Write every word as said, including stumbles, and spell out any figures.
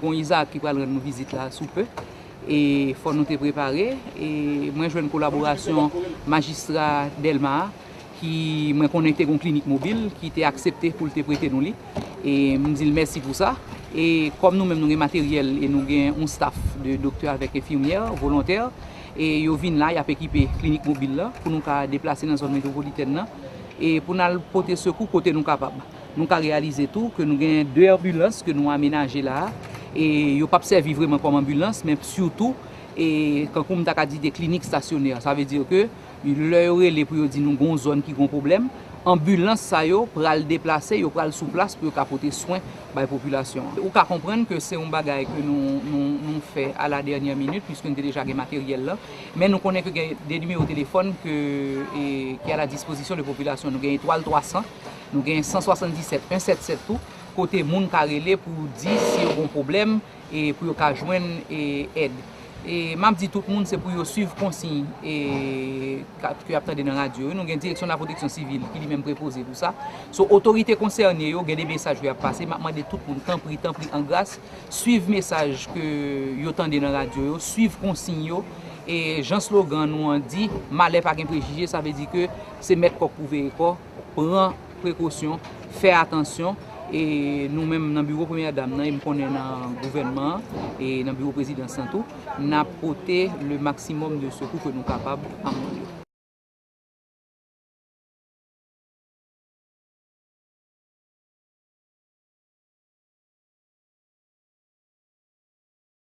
Gon Isaac ki pral rann nou vizit la sou pe. E fò nou te prepare. E mwen jwenn kolaborasyon majistra Dèlma a, ki mwen konnen te gon klinik mobil, ki te aksepte pou l te prete nou li. E m di l mèsi pou sa. E kòm nou menm nou gen materyèl e nou gen yon staff de doktè avèk enfimyè volontè, e yo vin la, y ap ekipe klinik mobil la pou nou ka deplase nan zòn metwopolitèn nan. E pou n al pote sekou kote nou kapab. Nou ka reyalize tou ke nou gen de anbilans ke nou amenaje la a. E yo p ap sèvi vrèman kòm anbilans, men sitou, e kankou m ta ka di de klinik stasyonè. Sa vle di ke lè yo rele pou yo di nou gon zòn ki gon pwoblèm, anbilans sa yo pral deplase, yo pral sou plas pou yo ka pote swen bay popilasyon an. Ou ka konprann ke se yon bagay ke nou, nou, nou fè a la dènyè minit, piske nou te deja gen materyèl la. Men nou konnen ke gen de nimewo telefòn ke, e, ki a la dispozisyon de popilasyon. Nou gen etwal twa san, nou gen san swasanndisèt, en sèt sèt tou, kote moun ka rele pou di si yo gon pwoblèm e pou yo ka jwenn, e, èd. E m ap di tout moun, se pou yo swiv konsiy, e, ka- ke y ap tande nan radyo yo. Nou gen Direksyon de la Pwoteksyon Sivil ki li menm prepoze pou sa. So, otorite konsène yo, gen de mesaj ke y ap pase. M ap mande tout moun, tanpri, tanpri, an gras, swiv mesaj ke yo tande nan radyo yo, swiv konsiy yo. E jan slogan nou an di, malè pa gen prejije, sa vle di ke se mèt kòk pou veye kò, pran prekosyon, fè atansyon. E nou menm nan biwo Premyè Dam nan, e m konnen nan gouvènman an, e nan biwo prezidans lan tou, n ap pote le maksimòm de sekou ke nou kapab a moun yo.